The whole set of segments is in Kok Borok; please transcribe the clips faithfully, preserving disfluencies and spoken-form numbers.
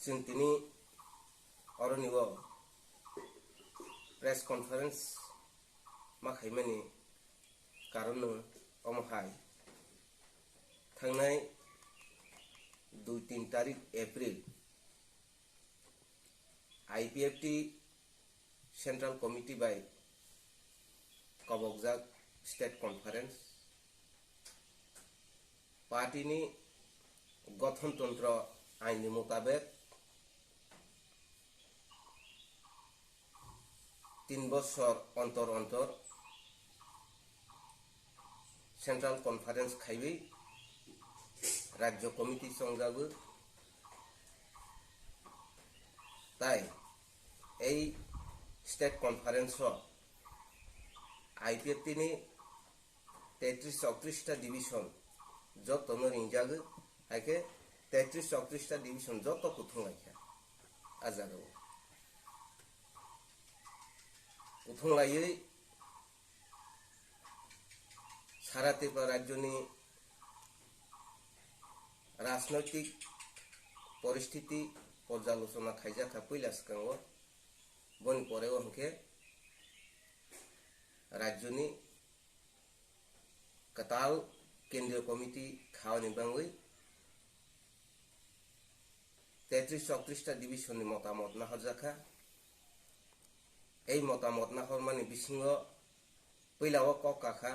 Chwng tini oroni o press conference ma khaimani karon no omo hai, thangnai dui tin tarik April I P F T Central Committee bai kobokjak State Conference, party ni gothon tontro ain ni mutabek tin bosor ontor ontor Central Conference khaiwi Rajyo Committee chongjagwi, tai ei State Conference o I P F T ni tetris chowtris ta division joto no ringjagwi, haikhe tetris chowtris ta division joto kuthung laikha. A jagao kuthung laiwi sara Tripura rajyoni rajnoitik poristiti porjalochona khaijakha puila swkango, boni poreo hwnkhe rajyoni kwtal kendriyo committee khaoni bangwi tetris chowtris ta division ni motamot nahorjakha. Ei motamot nahormani bisingo puila o kok kakha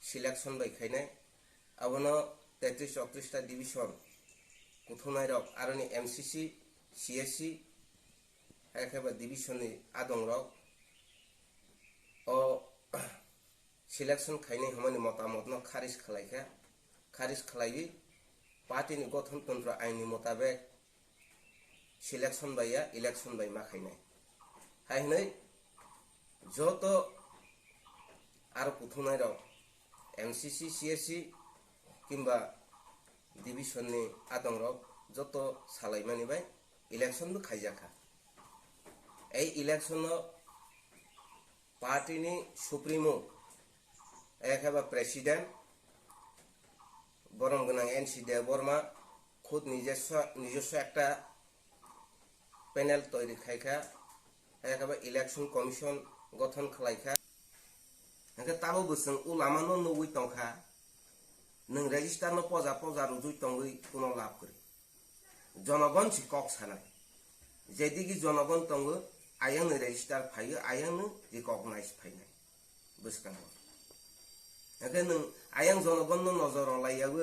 selection bai khainai, abono tetris chowtris ta division kuthumnai rok aroni M C C, C S C, hai khe ba division ni adong rok o selection khainai hwnmani motamotno kharij khlaikha, kharij khlaiwi party ni gothon tontro ain ni motabek selection bai ya election bai ma khainai. Hai hwnwi joto aro kuthumnai rok M C C, C S C kimba division ni adong rok joto salaimani bai election bo khaijakha. Ei election o party ni supremo, ekhe ba president, borom gwnang N C Debbarma khud নিজস্ব, নিজস্ব একটা panel তৈরি khaikha, ekhe ba election commission gothon khlaikha. Hwnkhe tabo bo chwng o lama no nugwi tongkha, nwng register no poja poja rwjwi tongwi kuno lab kwrwi. Jonogon si kok sanai. Jedigi jonogon tongo, ayang ni register phaio, ayang ni recognize phainai bwskango. Hwnkhe nwng ayang jonogon no nojor rwlaiyawi,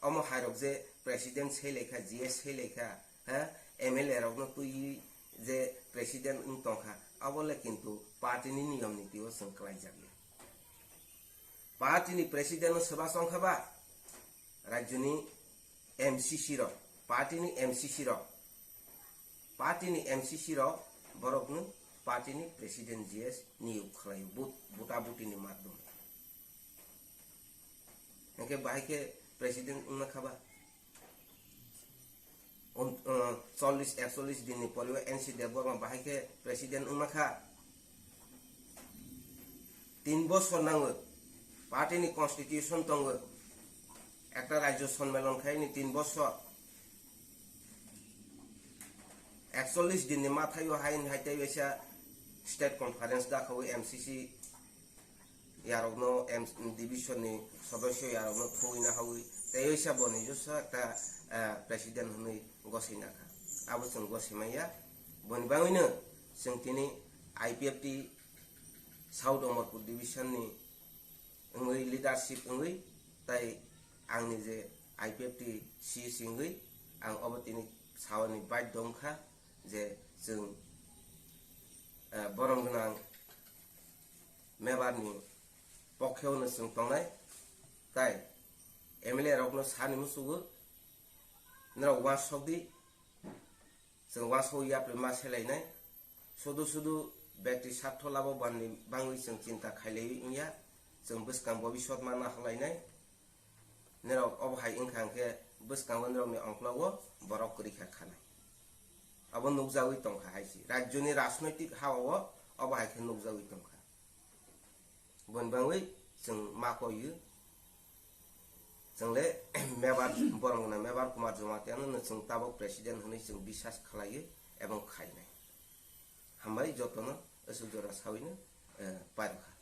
omo hairok je president sailaikha, G S sailaikha, ha, M L A rokno twiwi je president wng tongkha, abo le kintu party ni niyom niti o chwng kwlaijakya. Party ni president no swba chongkha ba, rajyoni M C C rok, party ni M C C rok, party ni M C C rok borok no party ni president G S niyok khlaio, vote, buta buti ni madhyome. Hwnkhe bahai khe president wngna kha ba? Chollish ekchollish din ni pore o N C Debbarma bahai khe president wngma kha. Tin bosor nango, party ni constitution tongo, ekta rajyo sonmelon khai ni tin bosor. Ekchollish din ni mathai o hain hai tei waisa state conference dakhawi M C C yarokno, M-, division ni sodosyo yarokno thugwi nahawi tei oisa bo nijwsa ekta, eh, president hwnwi gosina kha. Abo chwng gosimaya. Boni bagwino chwng tini I P F T South Amarpur division ni wngwi leadership wngwi tai angni je I P F T C S wngwi ang obo tini sawani baidhyo wngkha je chwng, eh, borom gwnang member ni pokhe o no chwng tongnai, tai M L A rokno sani muchugo, norok uansuk di, chwng uansuk yapri ma selainai, sudu sudu bekti sartho labo bangwi chwng chinta khailaiwi wngya, chwng bwskang bobiswt ma nahorlainai. Norok obo hai wngkha hwnkhe bwskango norokni ongklogo borok kwrwi kha khanai. Abo nukjagwi tongkha hai se. Rajyoni rajnoitik ha-o obo hai khe nukjagwi tongkha. Boni bagwi chwng ma koiyo. Chwngle mebar, borok gwnang mebar Kumar Jamatia no chwng tabok president hwnwi chwng bisas khlaiwi ebong khainai. Hambai jotono aswk jora sawino, eh, pairokha.